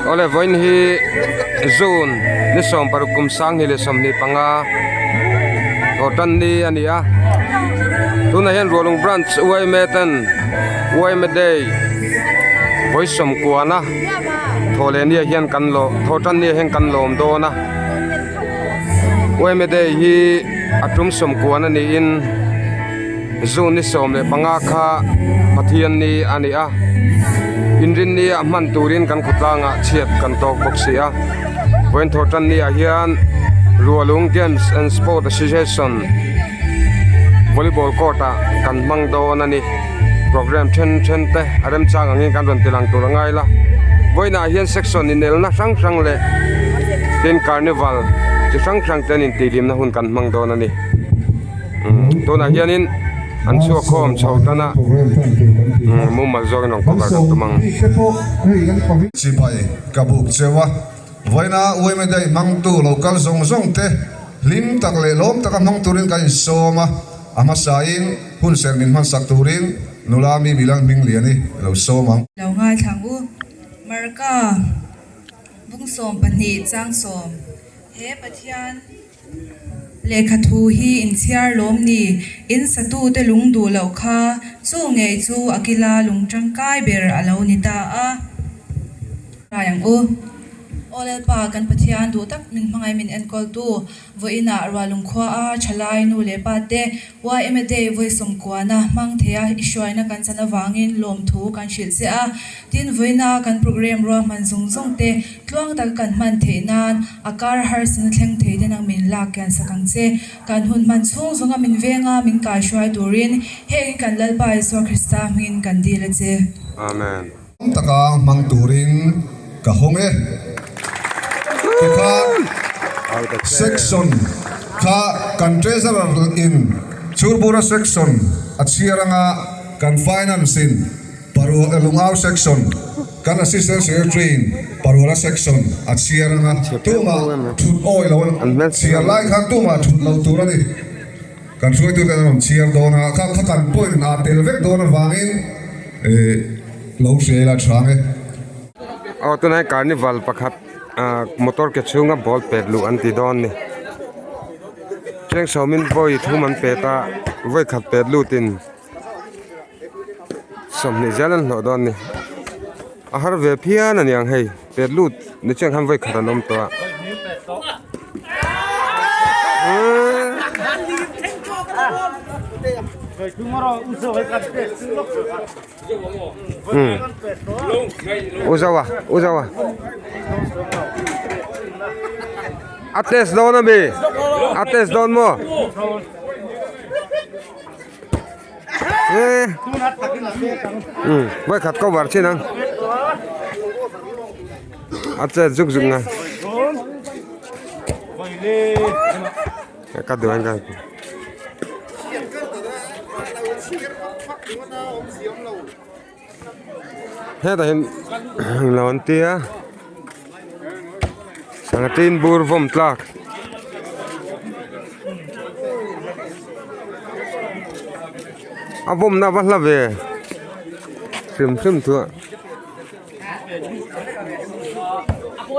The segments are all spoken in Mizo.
Awle vawiin hi June ni 16 kum 20 leh 25 thawhtan ni a ni a tunah hian Rualung branch yma ten yma day vawi sawmkuana thawhleh ni ah hian kan lawm thawhtan ni ah hian kan lawm dawn a yma day hi a tum sawmkuana niin. June ni 15 kha Pathian ni a ni a, inrinni ah hman turin kan khawtlangah chhiat kan tawk bawk si a. Vawiin thawh tan ni ah hian Rualung Games and Sport Association Volleyball court ah kan hmang dawn a ni. Programme then then te a remchang angin kan rawn ti lang tur a ngai la. Vawiinah hian section inelna hrang hrang leh tin carnival chi hrang hrang te an intihhlimna hun kan hmang dawn a ni. Tunah hianin an chhuak khawm chho tan a mumal zawkin rawn cover kan tum ang. Chibai ka buk cheu a, vawiina Uaime Day hmangtu lo kal zawng zawng te hlim tak leh lawm taka hmang turin kan insawm a, a hmasain hun ser min hmansak turin nula mi milang hming lian i lo sawm ang. Lo ngaithlang u, Marka bung 12 chang sawm, he Pathian. Lehkha thu hi inchhiar lawm ni, in satute lung duh loh kha chu ngei chu a kila lung tangkai ber a lo ni ta a. Rai ang u. Aw Lalpa, kan Pathian duh tak min hmangaih min enkawltu, vawiinah Rualung khua a thalai nu leh pa te YMA Day vawi sawmkuana hmang theia i hruaina kan chan avangin lawmthu kan hrilh che a. Tin, vawiina kan programme ruahman zawng zawng te Tluang taka kan hman theih nan a kar harsatna thleng thei te nang min lak kian sak ang che. Kan hun hman chhung zawnga min venga min kaihruai turin hengin kan Lalpa Isua Krista hmingin kan dil a che. Amen. Awm taka hmang turin ka hawng e. Tikhan section kha kan treasurer in Chhurbura section a chhiar anga kan finance in Parua Lungau section kan Assistant Secretary in Paruala section a chhiar anga tumah thut awi lo an chhiar lai khan tumah thut lo tur a ni. Kan hruaitute an rawn chhiar dawn a, kha kha kan point ah tel vek dawn avangin lo hria ila tha ang e. Aw tunah hian carnival pakhat motor ke chhunga ball pet luh an ti dawn a ni. Thleng sawmin vawi thum an pet a, vawi khat pet lutin. 20 zel an hlawh dawn a ni a har ve phian a niang hei pet lut ni chiang khan vawi khat an awm tawh a umm u zo a u zo a a test dawn ami a test dawn maw. Vawi khat cover chin ang a chet zuk zuk ngai ka duh ang ka hetah hian lo an tia sangha tin bur vawm tlak. A vawmna va hla ve hrim hrim chu a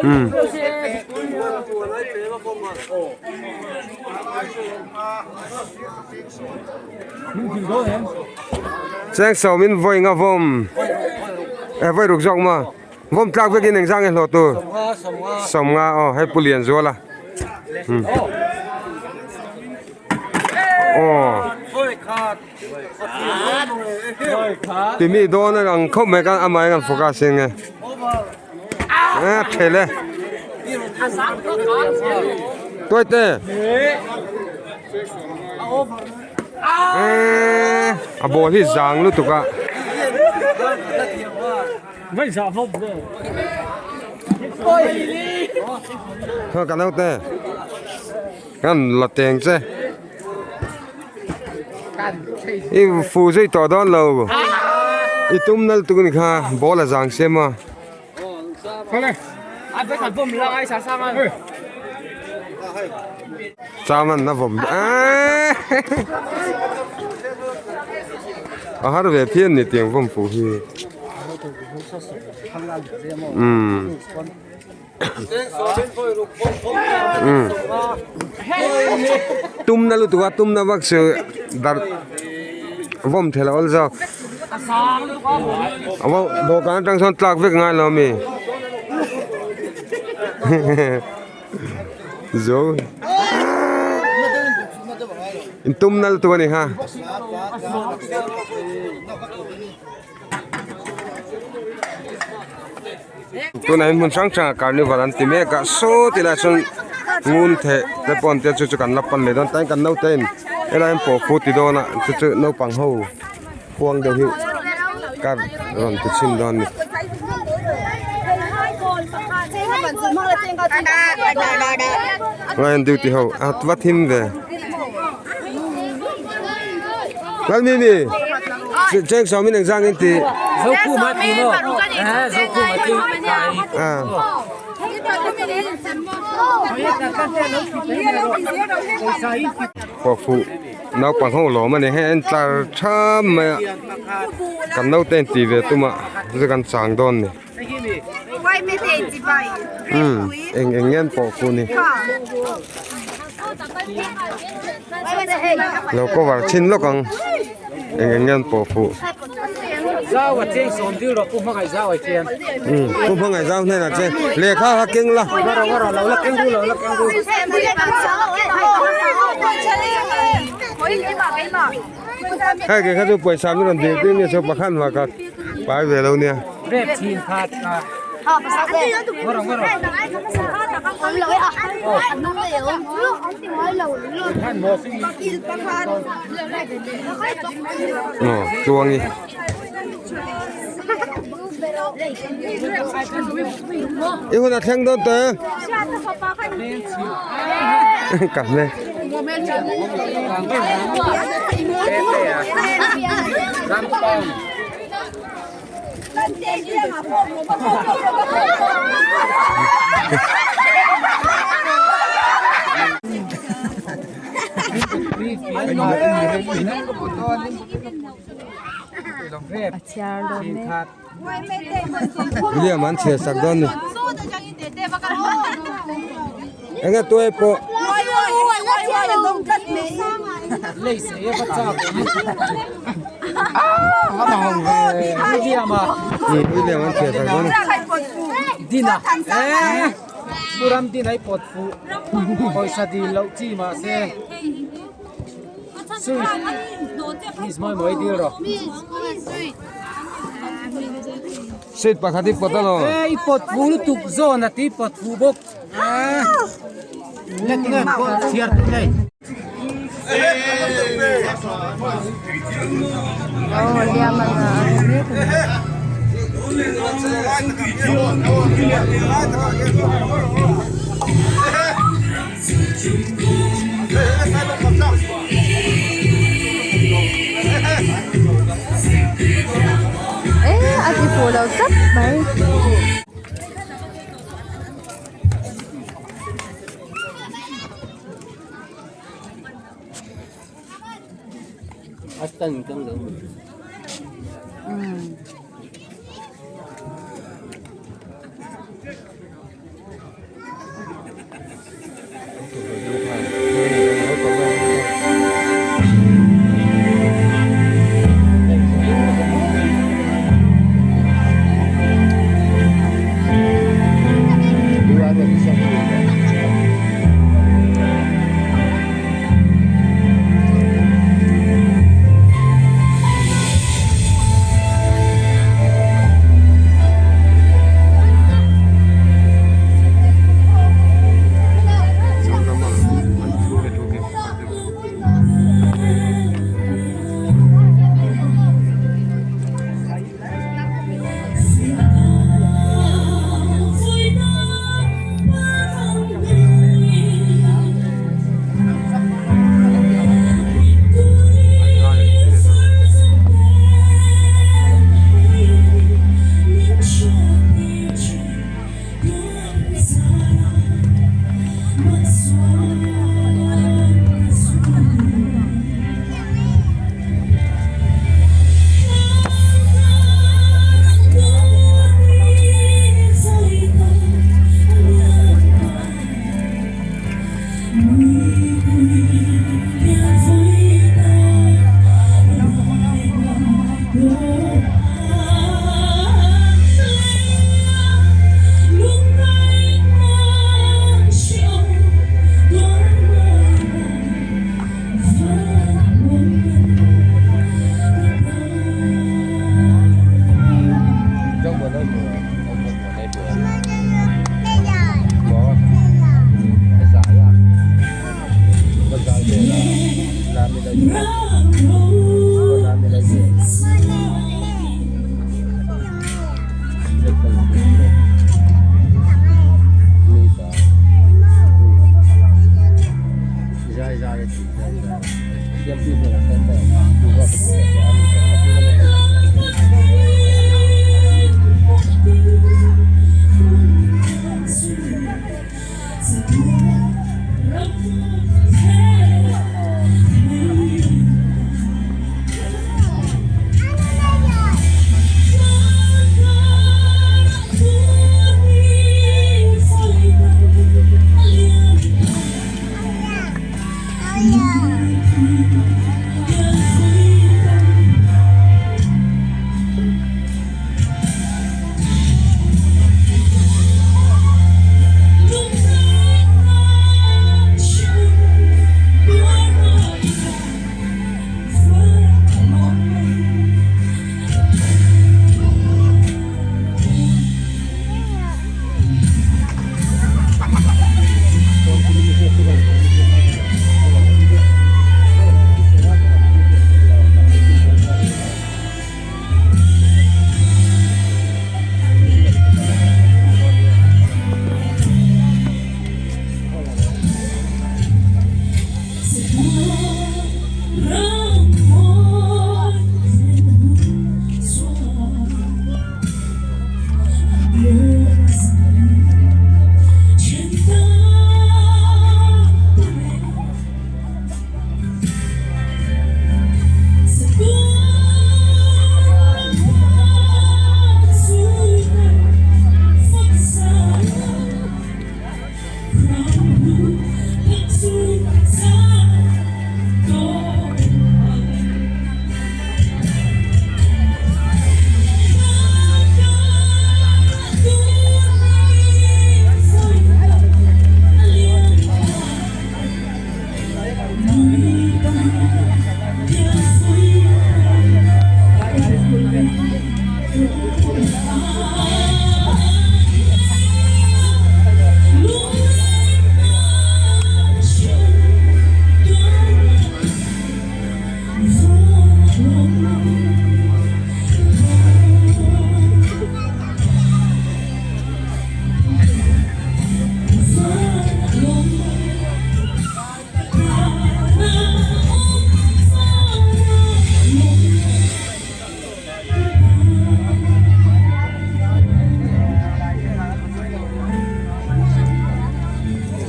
umm. Cheng sawmin vawi nga vawm eh vawi ruk zawk maw vawm tlak vekin engzah nge hlawh tur 50 aw hei pu Lianzuala umm aw timi dawn a ang khawp mai khan amah hian focus eng nge eh thelh e tuaite. Eee a ball hi zang lutuk a. Kha ka naute kan la teng che i fu zui tawh dawn lo i tum nal tuk a ni kha ball a zang siam a. Chaman na vawm eeii a har ve phian ni tiang vawm fuh hi. Umm. Umm. Tumna lutuk a tumna vak chu dar vawm thei lo awl zawk. Dawhkan atang sawn tlak vek ngai lo ami. Zo. In tumna lutuk a ni kha. Tunah hian hmun hrang hrangah carnival an ti mek a saw ti laiah chuan ngun theh te pawh an tia chu chu kan la pan leh dawn tlaiin kan naute in helai hian pawh fu ti dawn a chu chu naupang ho huang deuh hi ka rawn ti chhin dawn a ni. Tunah hian duty ho a va thim ve. Lalmimi cheng sawmin engzang in ti pawhfuh naupang ho lawm a ni hei a in tlar thap mai a kan naute in tih ve tum a chu kan chang dawn a ni umm eng eng nge an pawhfuh ni. Lo cover chhin lawk ang eng eng nge an pawh fuh pu hmangaih zau hnenah che lehkha kha keng la hei ke kha chu pawisa min rawn dil tir nia chu pakhat mah ka pai ve lo nia. Aw chuangi i hun a thleng dawn teh ka hle. William an chhiar sak dawn ni. Enge tuai pawh. William an chhiar sak dawn ni. Dina eh Puram din ai pawt fuh pawisa dil loh chi mahse sui miss mawi mawi dil rawh. Seat pakhat i pawt alawm. Eh i pawt fuh lutuk zawn a ti pawt fuh bawk. Eh a ti fuh lo tlat mai.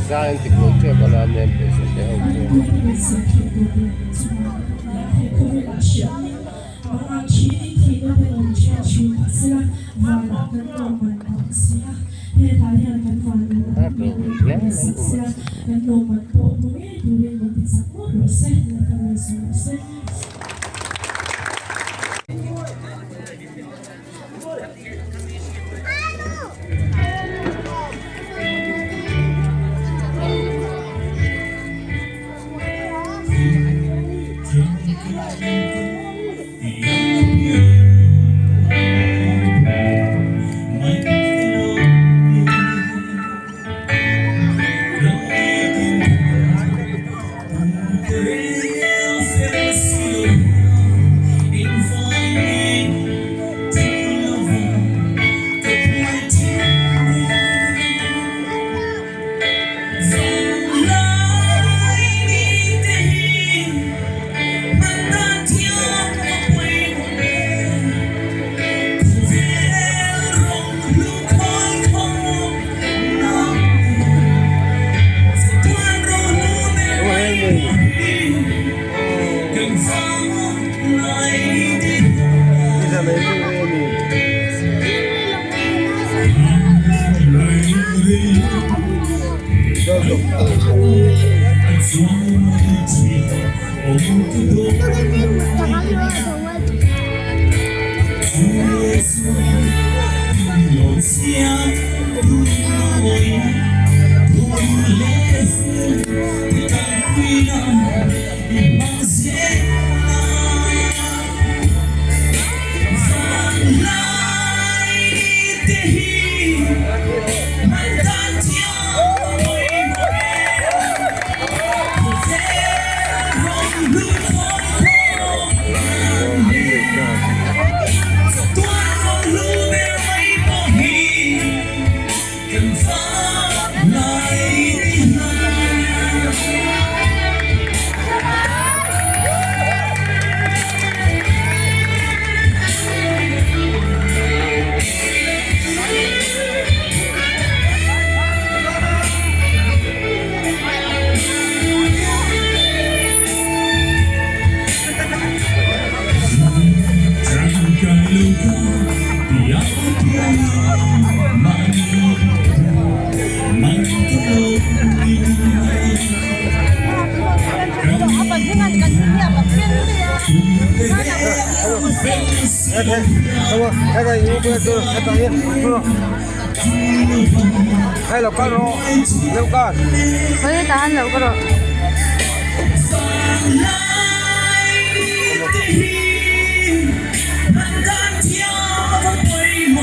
Zai an ti buai tep a la nem pawisa te ho chu. Hei tah hian lo ka rawh.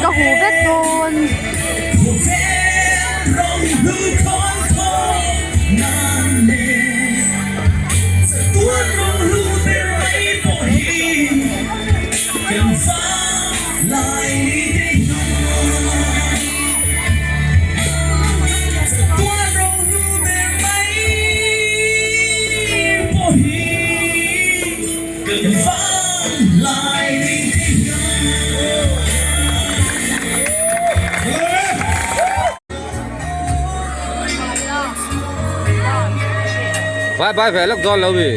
Ka huh vek dawn. Vai vai ve lawk dawn lo mi.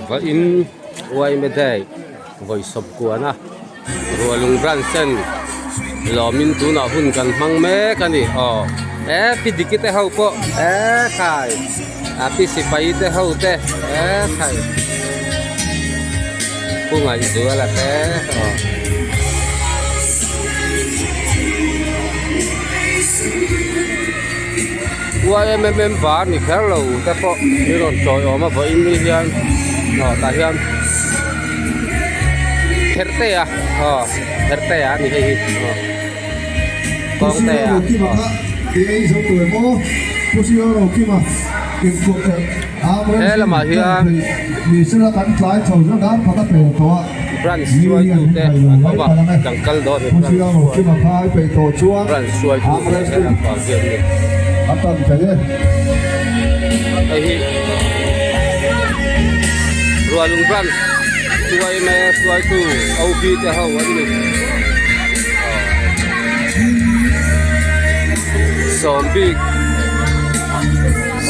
Va in uai me dei vawi sawp kuan a rualung branch ten lawmin tunah hun kan hmang mek a ni aw e pi diki te ho pawh e khai a pi sipai te ho te e khai pu ngaihzuala te aw. Ymm bar ni kher lo te pawh ni rawn chawi awm a vawiin ni hian aw tah hian kherhte a aw kherhte a ni hei hi aw kawngte a aw. He lamah hian branch hruaitute an awm a kan kal dawn a ni branch hruaitute he lam pang hian ni hei hi. Rualung branch yma hruaitu OB te ho an ni sawm bik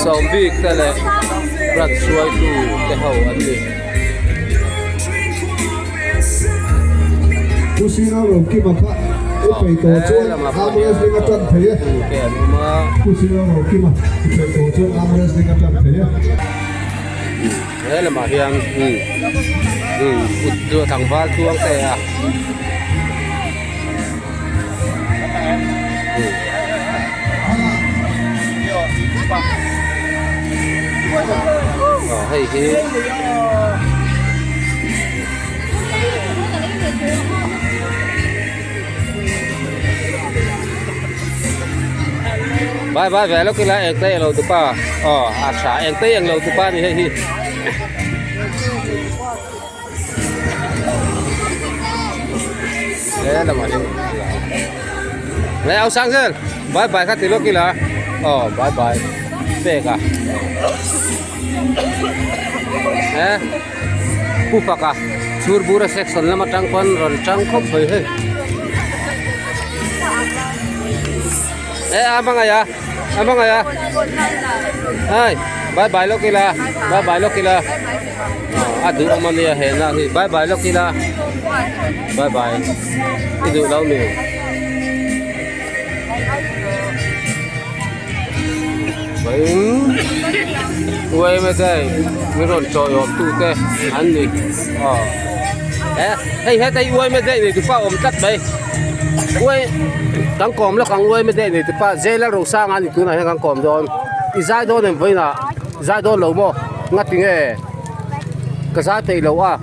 sawm bik te leh branch hruaitu te ho an ni. Pu Sina Rokima kha i peih tawh chuan arm wrestling a tan thei e. Pu Sina Rokima i peih tawh chuan arm wrestling a tan thei e. He lamah hian kut chu tlangval tluang te a. Aw hei hi Bye bye ve lawk ila eng te eng lo tupa aw a tha eng te eng lo tupa ni hei hi. He lamah hian Nge au sang zel bye bye kha ti lawk ila aw bye bye pek a he pu faka chhur bura section lam atang pawn rawn tang khawp mai hei e a hmangaih a a hmangaih a hei bye bye lawk ila bye bye lawk ila. A duh awm ania he na hi bye bye lawk ila bye bye i duh lo mi uai mai te mi rawn chawi awm tu te an ni aw eh hei heta hi uai mai daih nei tupa awm tlat mai uai kan kawm lawk ang uai mai daih nei tupa jail a rosanga ani tunah hian kan kawm dawn i zai dawn em vawiinah zai dawn lo maw. Ngati nge ka zai peih lo a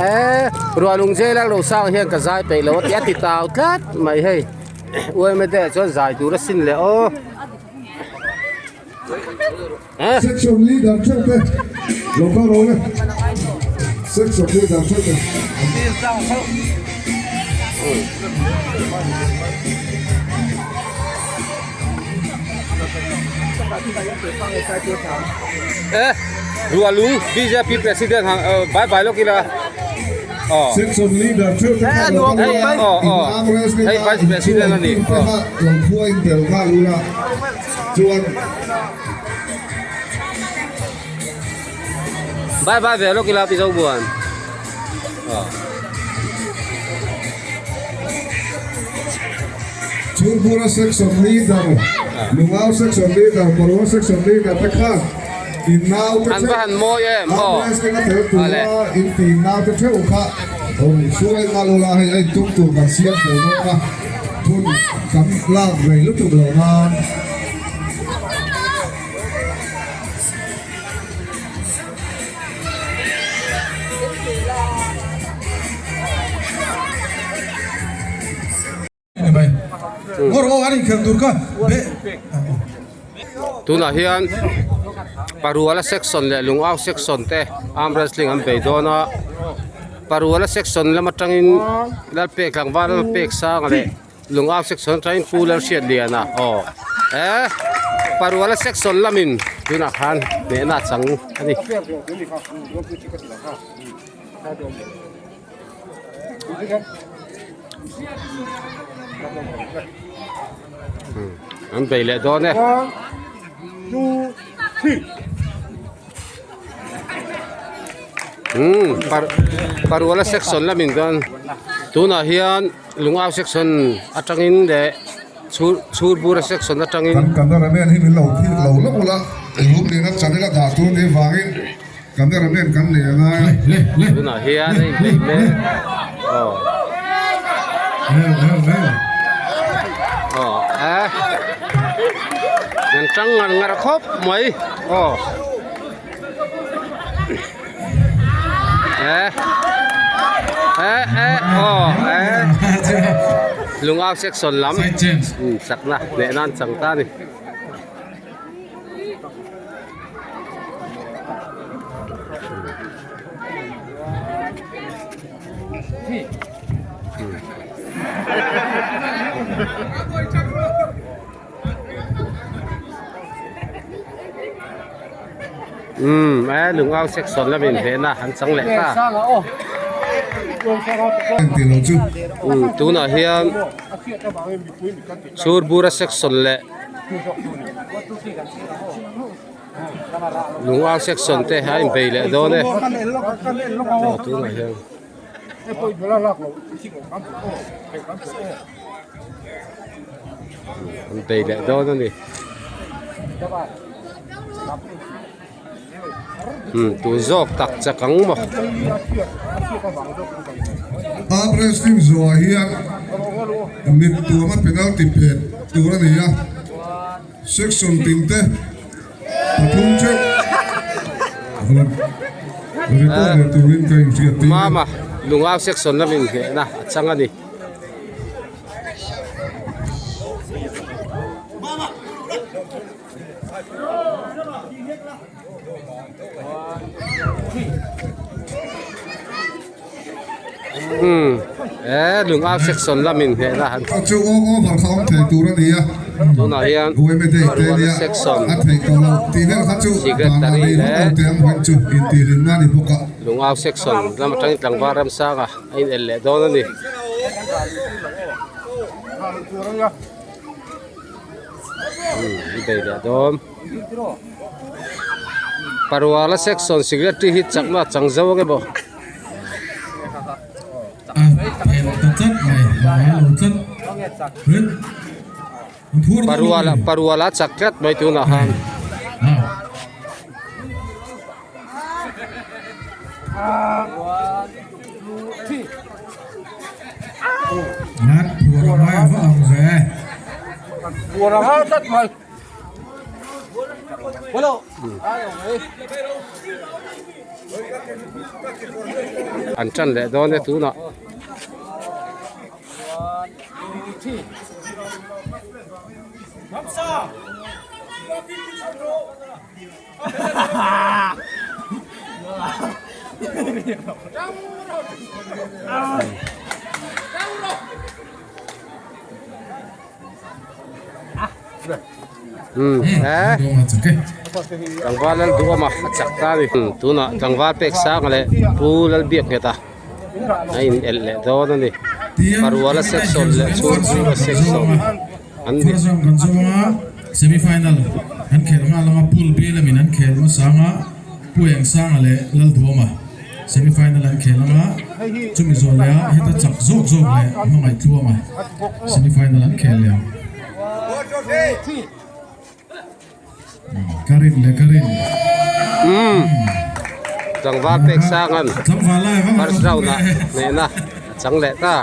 eh rualung zela lo sang hian ka zai peih lo a ti a ti tau tlat mai hei uaima te ah chuan zai tur a sin leh aw eh Section leader theuh te lo kal rawh le section leader theuh te. Eh Rualung BJP president hang bye bye lawk ila aw Section leader theuh te kha lo kal ula in arm wrestling hei a vice president ani te kha lo khua in tel nghal ula chuan bye bye ve lawk ila pi Zobuan aw Chhungpura section leader, Lungau section leader, Parua section leader te khan in nau te An va han mawi em aw. Arm wrestling a tel tura in ti nau te theuh kha rawn hruai nghal ula hei a intum tur kan siam fel dawn a, hun kan lak rei lutuk loh nan. Tunah hian Paruala section leh Lungau section te arm wrestling an bei dawn a Paruala section lam atangin Lalpek tlangval Lalpek sang leh Lungau section atangin Pu Lalhriatliana aw eh Paruala section lamin tunah khan hnehna a chang a ni. An bei leh dawn e. Umm Paruala section lamin chuan tunah hian Lungau section atangin leh chhur chhurbura section atangin. Kan cameraman hi min lo thik lo lawk ula, Lunglina channel a dah tur ni vangin. Cameraman kan nei a ngai a. Tunah hian a inpeih mek aw. Aw eh an tang ngar ngar khawp mai aw eh eh eh aw eh lungau section lam chakna leh nan chang ta a ni. Umm e lungau section lamin hnehna an chang leh ta. Umm tunah hian Chhurbura section leh Lungau section te a inbei leh dawn e. Aw tunah hian. An bei leh dawn a ni. Umm tu zawk tak chak ang maw. Arm wrestling zawhah hian mit tuama penalty pek tur a ni a, section tin te pathum theuh rawn report leh turin ka inhriat tir a. Mama Lungau section lamin hnehna a chang a ni. Umm he lungau section lamin hnehna han Chu aw over kha awm thei tur a ni a. Tunah hian Ueme dei te Ruala nia section a theih tawh lo tih vel kha chu Secretary vanah nei vak leh lo te ang huan chu intihhlimna a ni bawk a. Lungau section lam atangin tlangval Ramsanga a in el leh dawn a ni. Umm bei leh dawn. Paruala section secretary hi chakna a chang zo ang emaw. Paruala paruala a chak tlat mai tunah khan. An tan leh dawn e tunah. Tlangval lal duhawm a a chak ta a ni tunah tlangval pek sang leh pu Lalbiakngheta a in elh leh dawn a ni Paruala section leh Chhungchhura section an ni. Semi final an khelh nghal anga pool B lamin an khelh hmasa anga Pu Engsanga leh Lalduhawma semi final an khelh anga chumi zawh leh ah heta chak zawk zawk leh hmangaih tluanga semi final an khelh leh ang. Ka rin leh ka rin. Umm tlangval pek sangan first round ah hnehna a chang leh ta.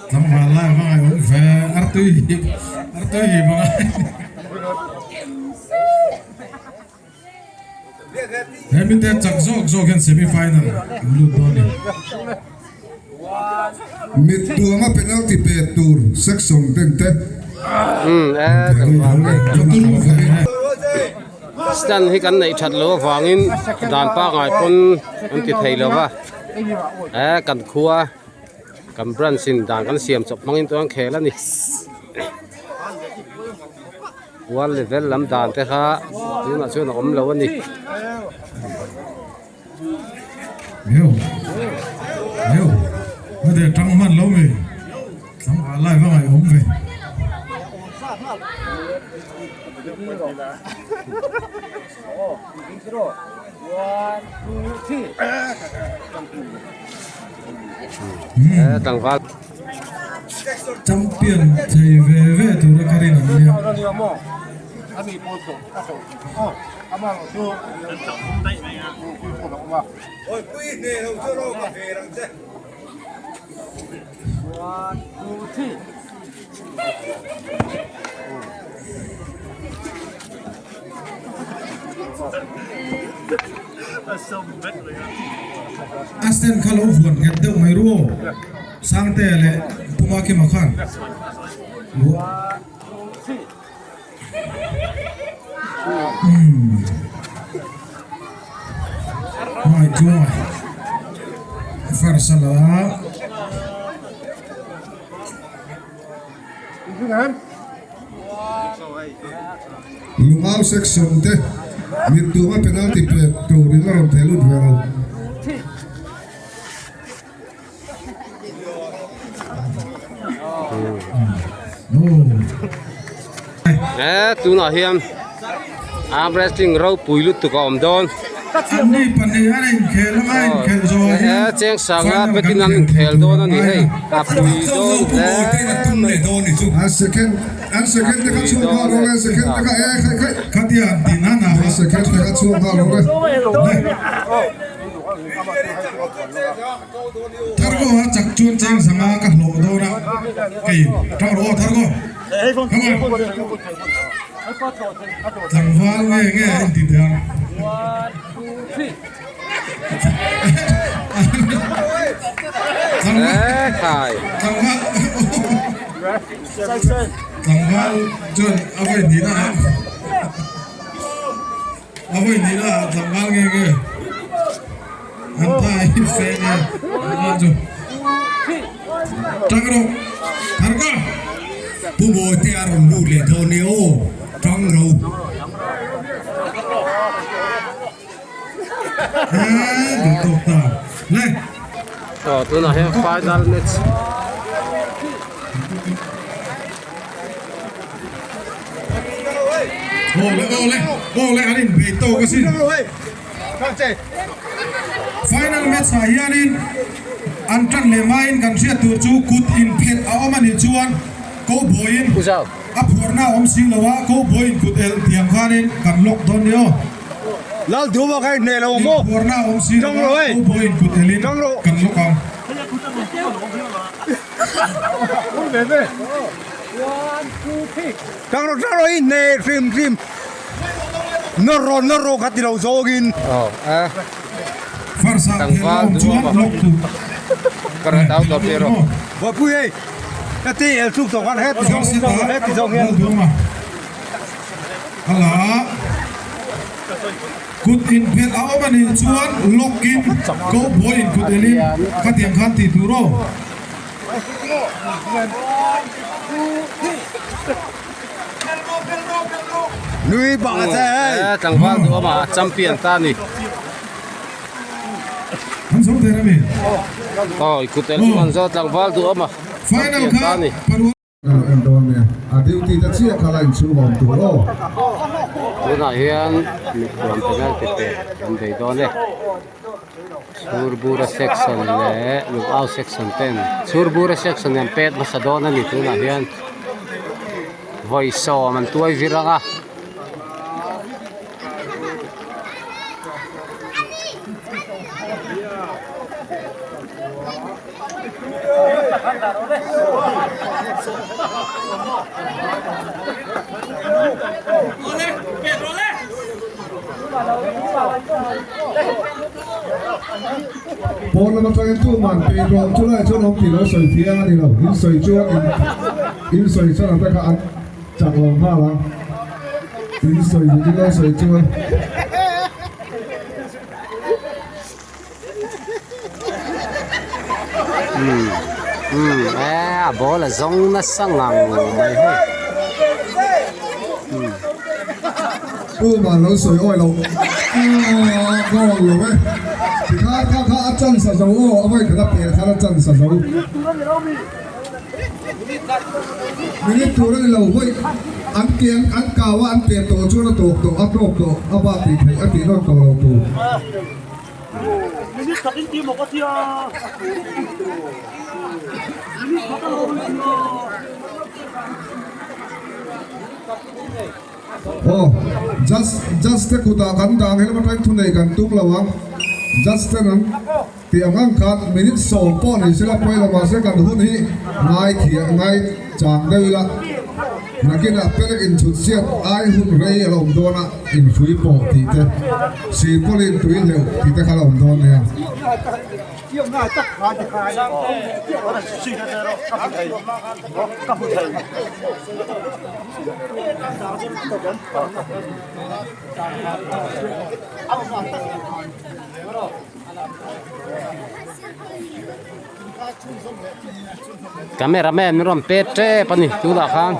Tlangval lai va ngai awm ve artui hi artui hi va ngai. He mite chak zawk zawk hian semi final an lut dawn ni. Mit tuanga penalty pek tur section ten te. Umm e tlangval pek. Stand hi kan neih that loh avangin dan pangngai pawn an ti thei lo va he kan khua kan branch in dan kan siam chawp hmangin chuan khel a ni world level lam dan te kha tunah chuan a awm lo a ni. Tlangval. Champion thei ve ve tura ka rin an nia. A stand kha lo vuan nghet deuh mai ru aw Sangtea leh Puma Kima khan. Hmai chuan first a la a. Lungau section te mittuama penalty pek turin a rawn thei lut ve lo. He tunah hian arm wrestling ropui lutuk a awm dawn. Anni pahnih an inkhel anga inkhelh zawh ah hian He cheng sanga final kan betin an khel inkhel thei tur dawn a a ni ngai hei a. a pui dawn hle mai. An second an second te kha chhuak nghal rawh le second te kha e khai khai. Khatia an tin a na. An second te kha chhuak nghal rawh le. Thargo a chak chuan cheng zanga ka hlawh dawn a kei tang rawh aw Thargo come on tlangval nge nge a inti teh ang tlangval tlangval chuan a vawi hnihna ah A vawi hnihna ah tlangval nge nge an tha hi fe nge tlangval chu tang rawh thar ka. Pu Bawi te a rawn lut leh dawn e aw tang ro. Eee duh tawk ta le. Aw tunah hian final match. Awle awle awle an inbei tawk asin. Final match ah hianin an tan leh hmain kan hriat tur chu kut inphelh a awm anih chuan Cowboy-in a phuarna a awm si lo a, Cowboy-in kut elh tiang khanin kan lock dawn nia aw. Inphuarna a awm si lo a, Cowboy-in kut elhin kan lock ang. Tang rawh tang rawh i hne hrim hrim nawr rawh nawr rawh kha ti lo zawngin. Tlangval duh a Bawihpui hei ka ti el chuk tawh khan heti zawng heti zawng hian. Kut inphelh a awm anih chuan lock in cowboy in kut elin khatiang khan tih tur aw. Nui bak a che hei. Tlangval duh awm a champion ta ni. An zo der ami. Aw i kut el chu an zo tlangval duh awm a champion ta ni. Ka lo en dawn nia, a duty te chiah kha la inchhung awm tur aw. Tunah hian mittuam penalty pek an bei dawn e. Chhurbura section leh Lukau section ten Chhurbura section an pet hmasa dawn a ni tunah hian vawi sawm an tuai vir ang a. Pawn lam atangin tuman peih rawh chulai chuan awm tih lo sawi thiang a ni lo. In sawi chuan in sawi chuan ang te kha an chak lo nghal ang. In sawi in lo sawi chuan. Umm e a ball a zawng nasa ngang mai hei umm. Puma lo sawi awi lo aaa goal lo e tikhan kha kha a chance a zo aw a vawi khat a pel khan a chance a zo minute tur a ni lo vawi an ke an kau a an pe tawh chuan a tawp tawh a tawp tawh a bak tih theih a tih nawn tawh lo tur. Aw, Judge, Judge te kutah kan dang helmet atangin thunei kan tum lo ang. Judge ten an tih ang ang khan minute sawm pawh ni sela pawi lo mahse kan hun hi ngai thiah ngai chang deuh ila nakinah pelek inchhut chiat ai hun rei a la awm dawn a inhrui pawh tih te sirpawlin tui hleuh tih te kha la awm dawn nia. Cameraman min rawn pet tep a ni tunah khan.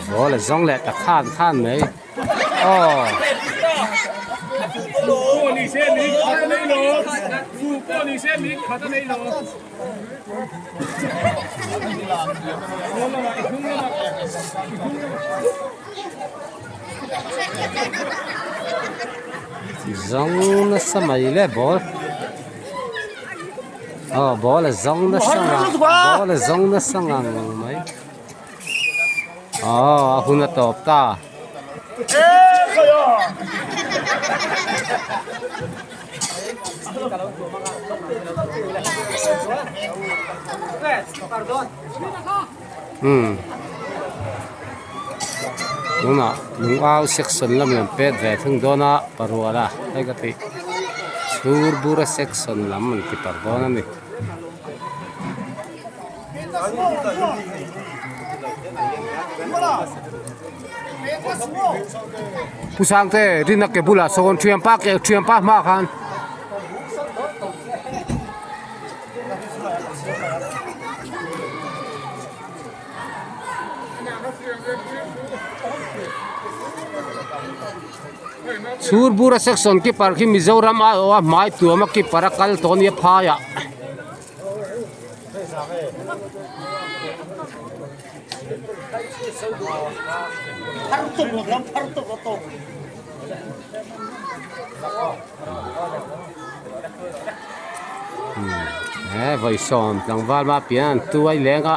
Ball a zawng leh ta khan khan mai aw. Zawng nasa mai le ball. Aw ball a zawng nasa ngang ball a zawng nasa ngang mai aw a hun a tawp ta. Umm tunah lungau section lam an pet ve thung dawn a paruala hei ka tih chhur bura section lam an ti par dawn a ni. Pu Sangte rinna ke bulah sawn thianpa ke thianpa hmaah khan. Chhur bura section keeper khi Mizoram a awh a hmai tuam a keeper a kal tawh ania phaiah. He vawi sawm tlangval mah pian an tuai leng a.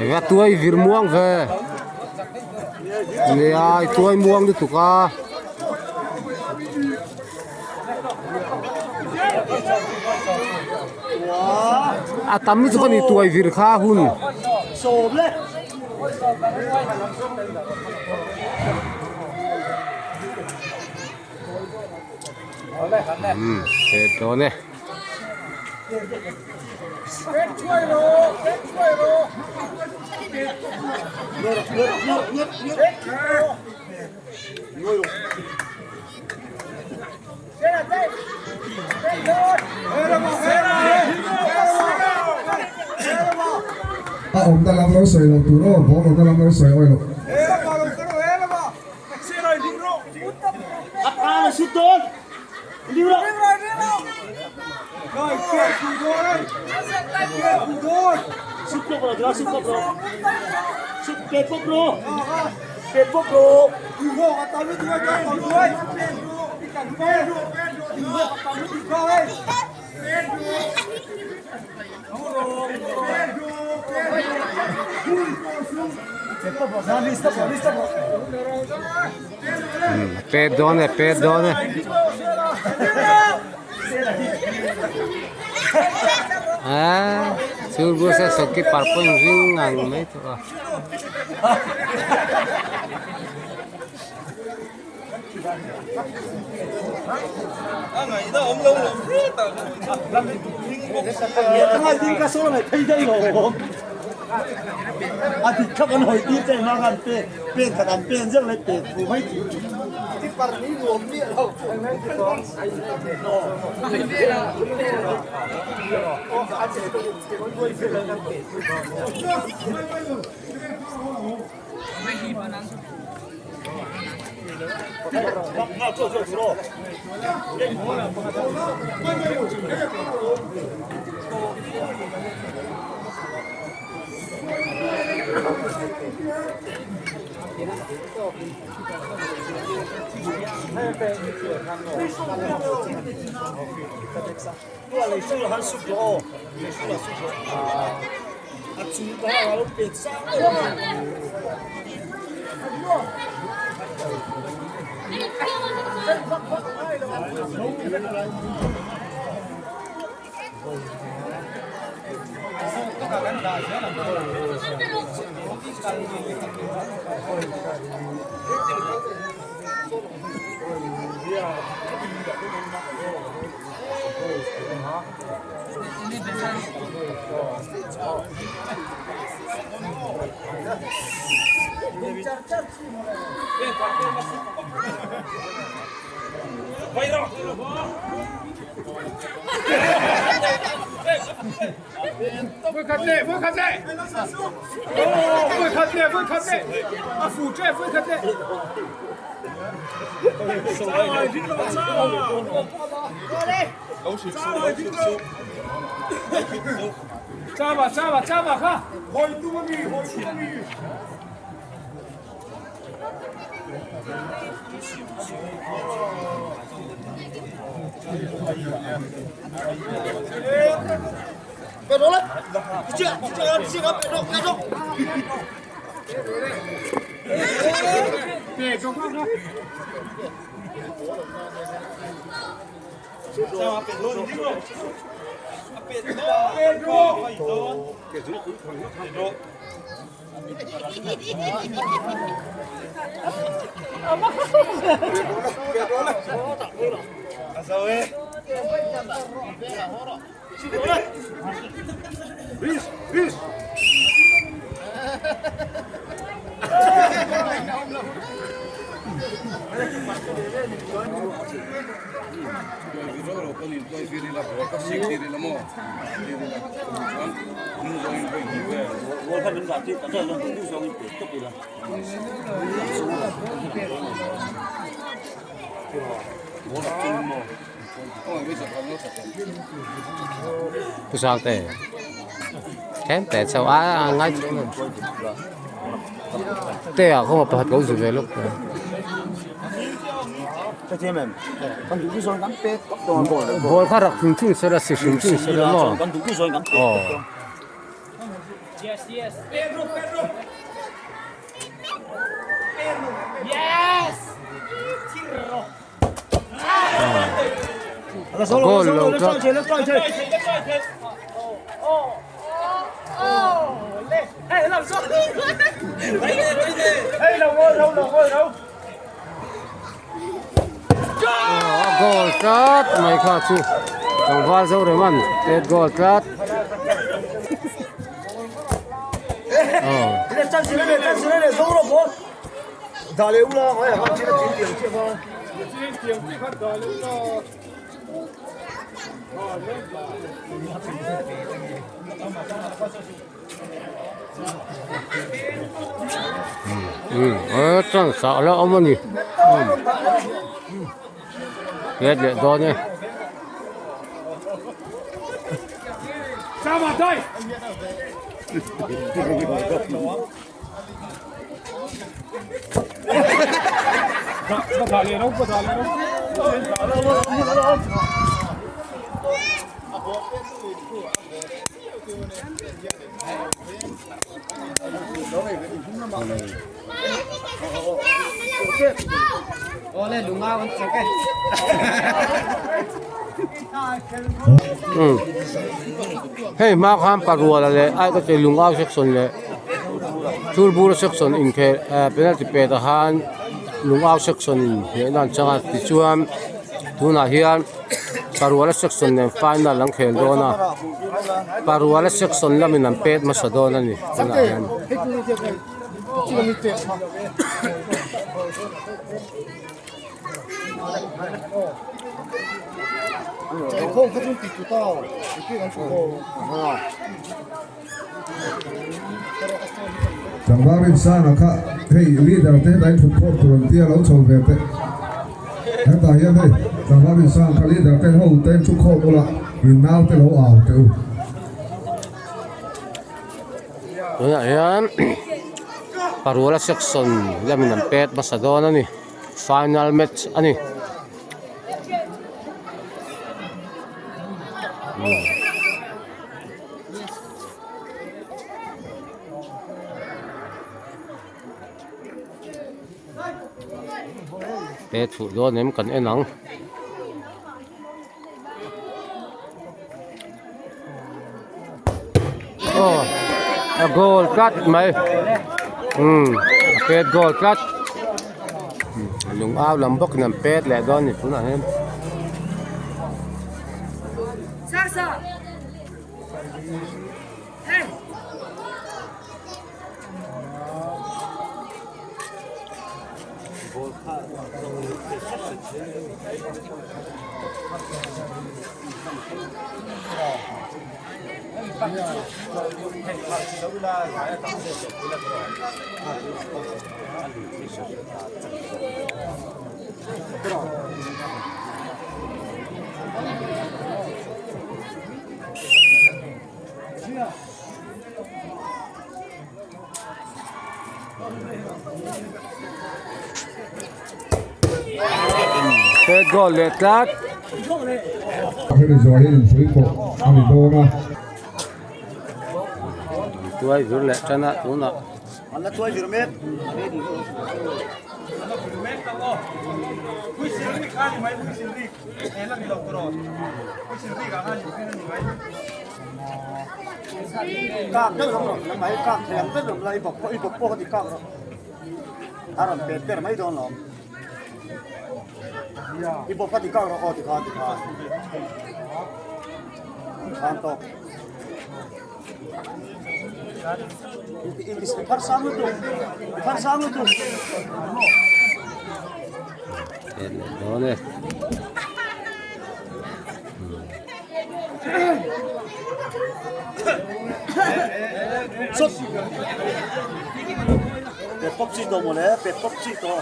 Eng a tuai vir muang ve nia i tuai muang lutuk a. A tam lutuk a ni tuai vir kha hun. Umm he dawn e. A awmna lam lo sawi lo tur aw, ball awmna lam lo sawi awi lo. Pet dawn e pet dawn e ah chhungbur se sawki par pawh in ring ngang mai tawh a. Pu Sangte tlem te chauh a a ngai chu te ah kawng pakhat lo zu ve lawk ball kha rak hrim hrim sela si hrim hrim sela maw aw. Goal lo tlat. Goal tlat mai kha chu tlangval Zoreman pet goal tlat. Chance a la awm a ni let leh dawn e. Hei hma khan paruala leh ai ka ti lungau section leh chulbur section inkhel penalty pet ah khan lungau section in hnehna an chang a tichuan tunah hian paruala section nen final an khel dawn a paruala section lamin an pet hmasa dawn a ni tunah hian. Tlangval Rinsana kha hei leader te hetah hian thut khawm tur an tia lo chho ve teh hetah hian hei Tlangval Rinsana kha leader te ho te thu khawm ula in nau te lo au teh u. Tunah hian Paruala section lamin an pet hmasa dawn a ni final match a ni. Pet fuh dawn em kan en ang. Aw a goal tlat mai umm a pet goal tlat lung au lam bawkin an pet leh dawn a ni tunah hian. Pet goal leh tlat. Hemi zawh hi insawi pawh a ni dawn a. Tuai vir leh tan a tunah. An la tuai vir mek. Kak deuh rawh la mai kak thei ang ber rawh la i bawk pawh i bawk pawh kha ti kak rawh a rawn pet ber mai dawn lawm i bawk kha ti kak rawh aw ti khan ti khan khan tawk i phar sang lutuk i phar sang lutuk Pet leh dawn e. Pet pop chi tawh mawle pet pop chi tawh.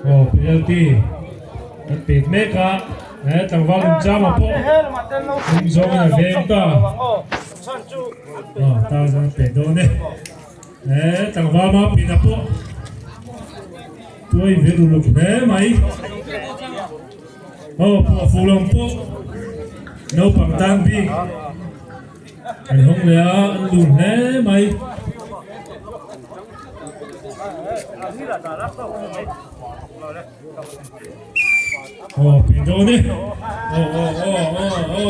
Aw penalty kan pek mek a he tlangval inchama pawh hnung zawngin a veng ta aw ta zan pek dawn e he tlangval ma pina pawh tuai vir uluk hle mai. Aw pawh fuh lam pawh naupang tan bik an hawng leh a an lum hle mai. Aw pe dawn e aw aw aw aw aw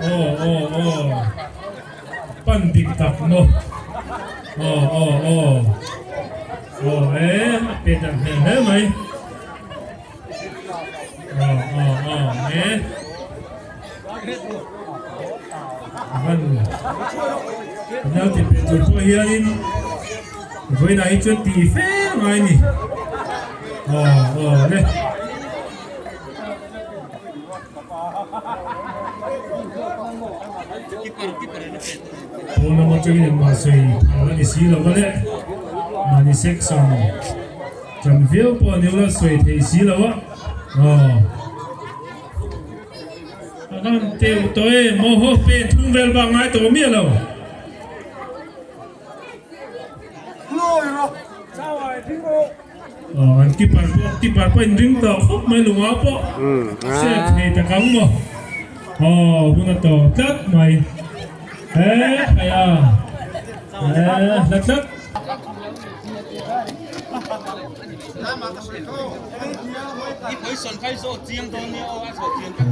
aw aw aw pan dik tak maw aw aw aw aw e a pe dan hmel hle mai aw aw aw e van penalty pe tur pawh hianin vawiinah hi chuan tih fe a ngai a ni aw aw le. Pawn lam atangin engmah sawi phal a ni si lo va le mahni section tan viau pawh a ni ula sawi thei si lo a aw. A kan teuh tawh e maw haw pen thum vel bak ngai tawh miah lo. Aw an keeper pawh keeper pawh in ring tawh khawp mai lunga pawh set thei tak ang maw aw hun a tawp tlat mai he khai a he hla tlat.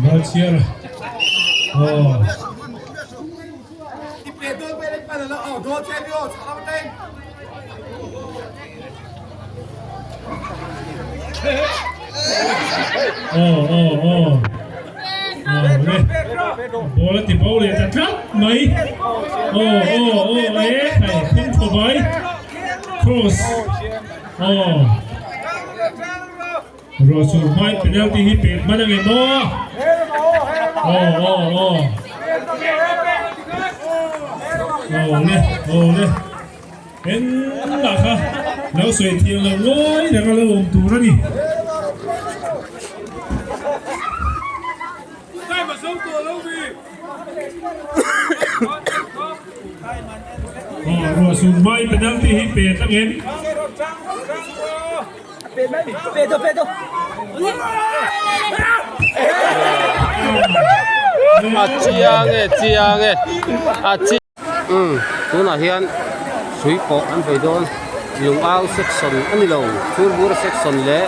Val chhiar aw. Aw aw aw aw le ball a ti bo leh ta tlat mai aw aw aw e khai phawng thaw bai cross aw Ruah sur hmain penalty hi pek hman ange maw? Aw aw aw. Aw le aw le. Engmah kha lo sawi thiam lo ngawi reng a lo awm tur a ni. Aw ruah sur hmain penalty hi pek angem? A chiang e chiang e a chi umm tunah hian hrui pawh an vei dawn lung au section a ni lo chhurbur section leh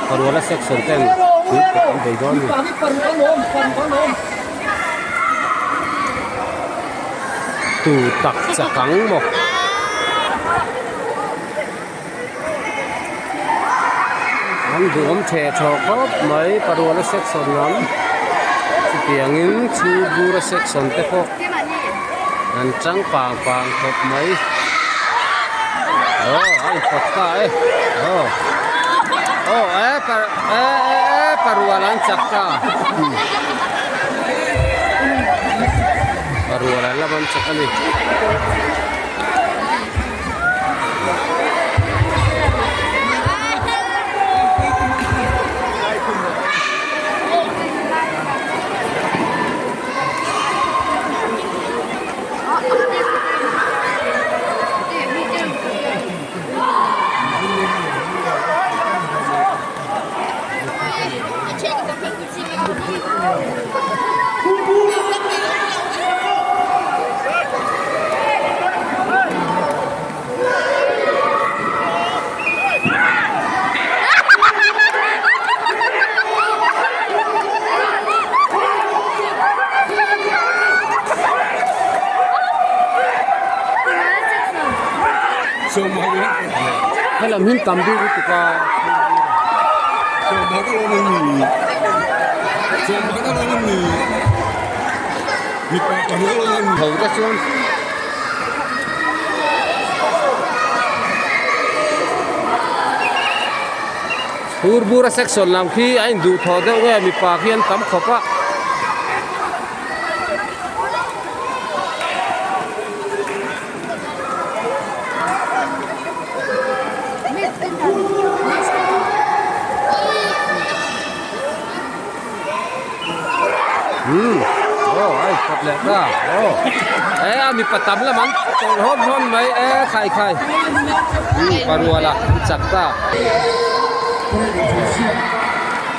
paruala section ten hrui pawh an vei dawn a ni. Tu tak chak ang maw. An duhawm theh thaw khawp mai paruala section lam chutiangin chhungbura section te pawh an chang pang pang khawp mai aw a inpawt ta e aw aw e e e paruala an chak ta paruala lam an chak a ni. Helam hi tam bik lutuk a. Tho te chuan Hurbura section lam khi a induh thaw deuh nge mipa khi an tam khawp a. Umm aw a inpawt leh ta aw e a mipa tam lam an tawlh hawn hawn mai e khai khai umm paruala an chak ta.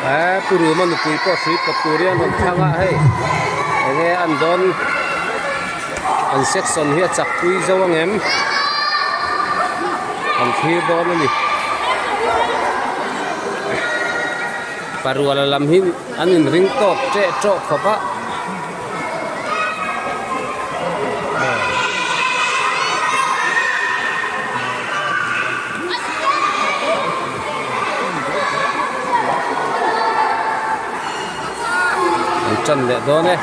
He Pu Ruma nupui pawh hrui pawt tur hian rawn thlang a hei enge an dawn an section hi a chak pui zo ang em an thlir dawn a ni paruala lam hi an inring tawk teh tawh khawp a. An tan leh dawn e.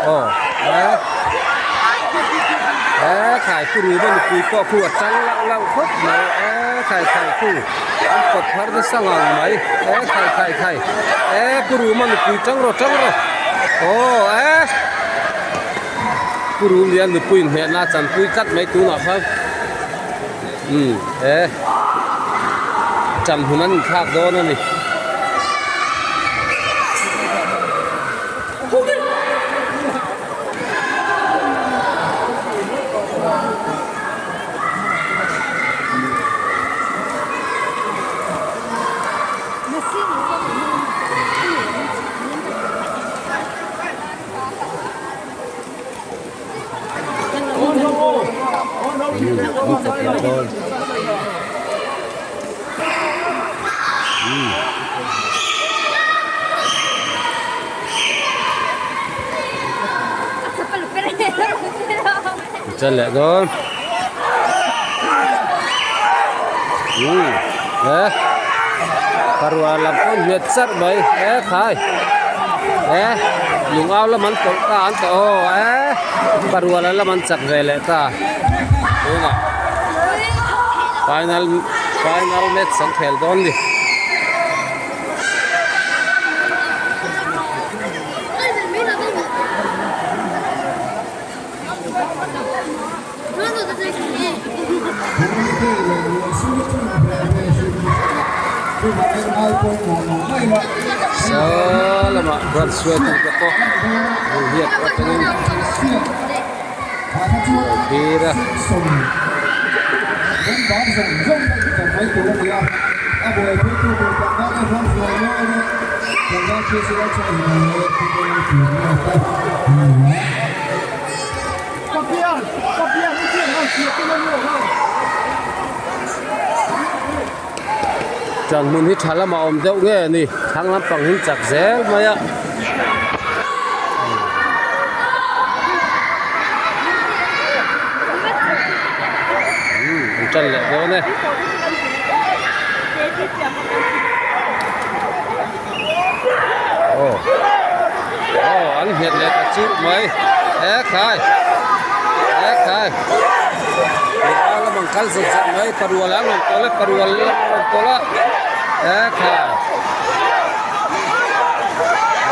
Aw he he thlai pu ruma nupui pawh khu a tang lauh lauh khawp mai e thlai thlai khu an kawt phar nasa ngang mai e thlai thlai thlai e pu ruma nupui tang rawh tang rawh aw e pu rum lian nupui inhmehna a chanpui tlat mai tunah khan umm e chan hun an inthlak dawn a ni. Chân leh dawn umm he parua lam pawh nghet charh mai he khai he lung au lam an tawlh ta an tawh aw e parua lam an chak ve leh ta tunah final final match an khel dawn ni. Saw lamah branch hruaitu te pawh an hiat atangin an thlir a. Ṭan hmun hi ṭha lamah awm deuh nge a ni thlang lampang hi chak zel mai a. Umm an ṭan leh dawn e. Aw aw an nghet leh ta churh mai he khai he khai a lamang kal zet zet mai parual an rawn tawlh a parual an rawn tawlh a he khai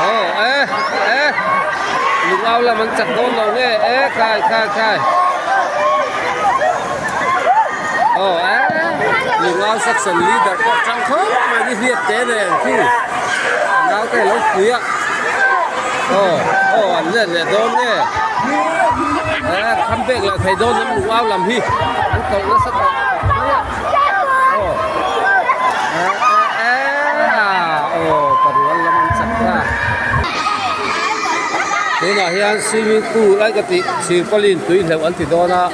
aw e e lung au lam an chak dawn lo nge e khai khai khai Aw e Lungau section leader pawh tang khawp mai ni hliap te nen khi naute lo pui a aw aw an let leh dawn nge e kham pek leh thei dawn em Lungau lam hi an tawlh nasa tawh mai a aw e e e a aw parual lam an chak ta tunah hian swimming pool ai ka tih chhirpalin tui hleuh an ti dawn a.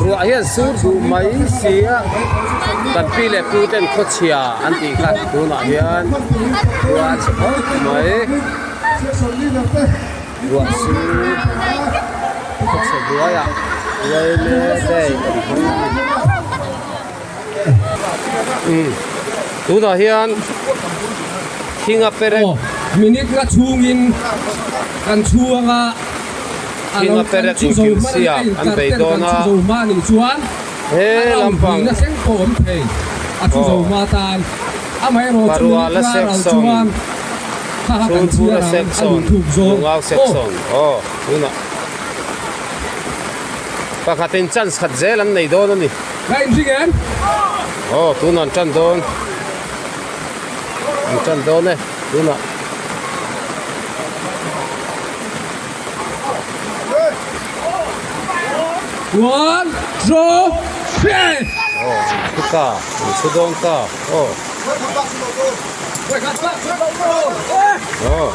Ruah hian sur duh mai si a, kan pi leh pu ten khawchhia an tih kha tunah hian ruah a chhe khawp mai, ruah sur khawchhe hnuaiah uaime day kan hmang a ni. Umm tunah hian thinga perek. Minute nga chhungin kan chhuang a. Thinga perek inkilh siam an bei dawn a, he lampang aw Paruala section Chhunpura section Lungau section aw tunah pakhatin chance khat zel an nei dawn a ni aw tunah an tan dawn an tan dawn e tunah. One, two, three. Aw an thu ta, an thu dawn ta aw. Aw.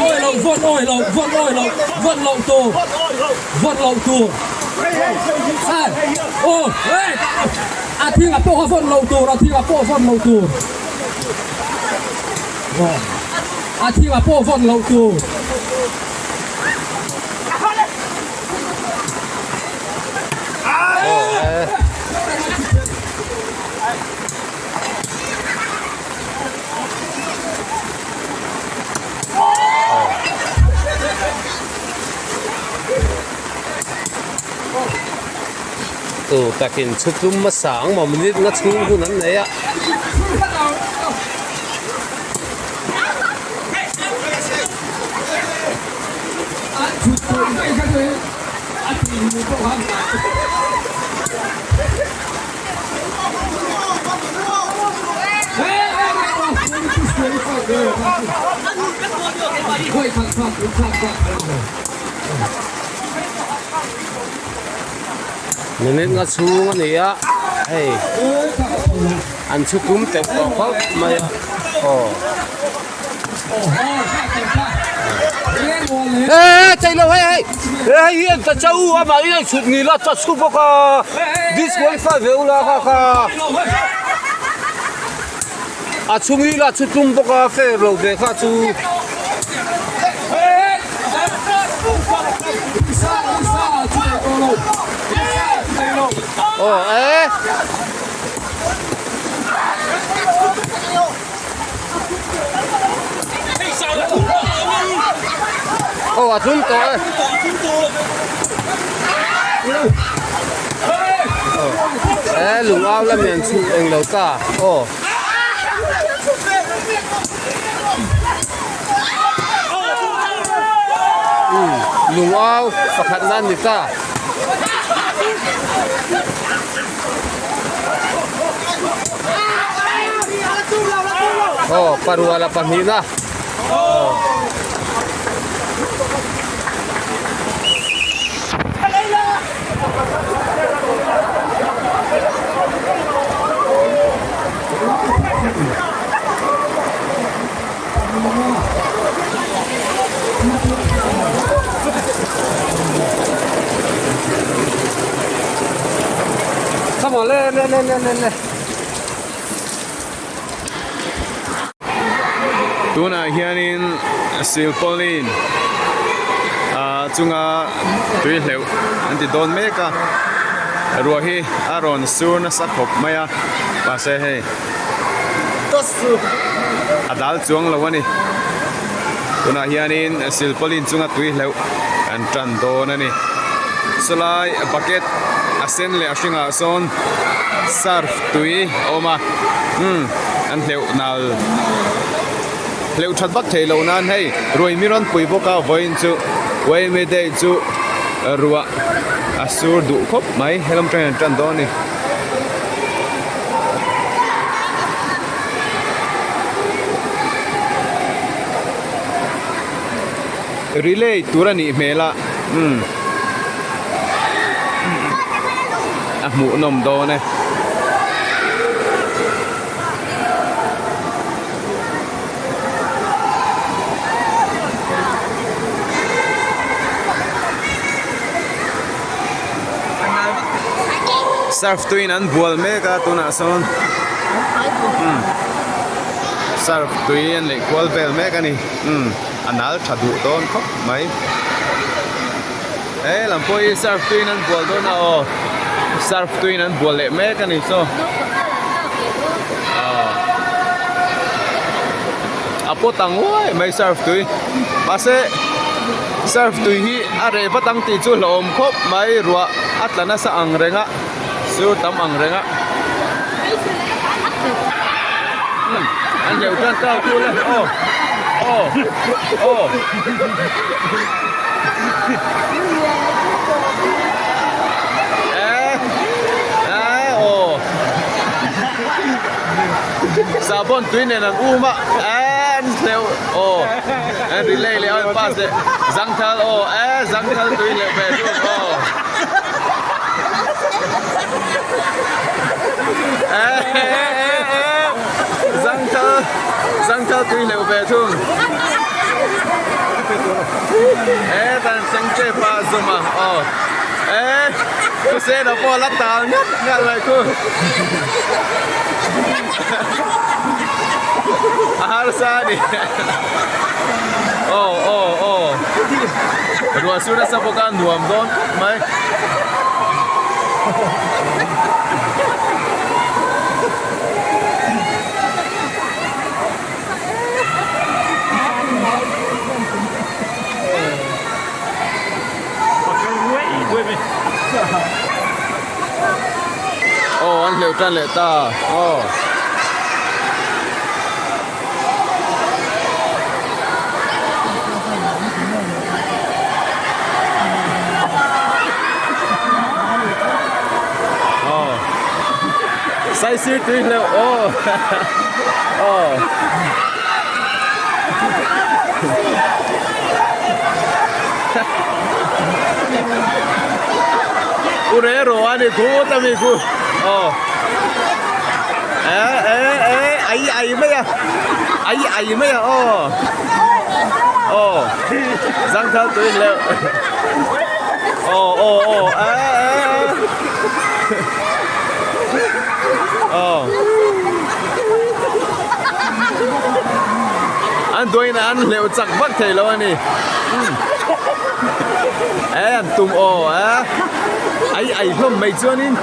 Awi lo, vawn awi lo, vawn awi lo, vawn loh tur, vawn loh tur. Aw, a thing a pawh a vawn loh tur, a thing a pawh vawn loh tur. A thing a pawh vawn loh tur. Tu takin chhutlum hmasa ang maw minute nga chhung hun an nei a. Minute nga chhung a ni a hei an chhu tum teuh tawh khawp mai a aw. He chei lo hei hei hei hi an ta chau a mahni an chhuk ni la cha chhu bawk a disqualify ve ula kha kha a chhung hi la chhu tum bawk a fair lo ve kha chu. Aw e. Aw a tlum tawh e. E lung au la mian chhuh eng lo ta aw. Lung au pakhat nan ni ta. Aw paruala pahnihna aw. Come on, le le le le le le. Tunah hianin silpauline ah chunga tui hleuh an ti dawn mek a ruah hi a rawn sur nasa khawp mai a mahse hei a dal chuang lo a ni tunah hianin silpauline chunga tui hleuh an tan dawn a ni sawlai bucket a sen leh a hringah sawn surf tui a awm a umm an hleuh nal hleuh that vak theih loh nan hei ruai mi rawn pui bawk a vawiin chu uaimi day chu ruah a sur duh khawp mai helam tangin an tan dawn a ni. Relay tur a nih hmel a umm a hmuh nawm dawn e. Surf tuiin an bual mek a tunah sawn umm surf tui an leh kual vel mek a ni umm a nal tha duh dawn khawp mai he lam pawh hi surf tuiin an bual dawn a aw surf tuiin an bual leh mek a ni chaw a pawt ang uai mai surf tui mahse surf tui hi a reh vat ang tih chu hlauhawm khawp mai ruah a tla nasa ang reng a sur tam ang reng a an hleuh tan tau tu le aw aw aw eh eh aw sahbawn tui nen an um a eh. an hleuh aw an relay leh an pass leh zangthal aw e zangthal tui leh ve thung aw e e e e zangthal zangthal tui hleuh ve thung e tan sengte pa zawm a aw e khusena pawh la tal ngat ngat mai khu. A harsa a ni aw aw aw ruah sur nasa bawk a nuam dawn khawp mai. Aw an hleuh tan leh ta aw. Aw saisir tui hleuh aw aw. U re ro a ni khu ta mi khu aw e e e ai ai mai a ai ai mai a aw aw zangthal tui hleuh aw aw aw e e aw an duain an hleuh chak vak thei lo a ni e an tum aw e ai ai hlawm mai chuanin.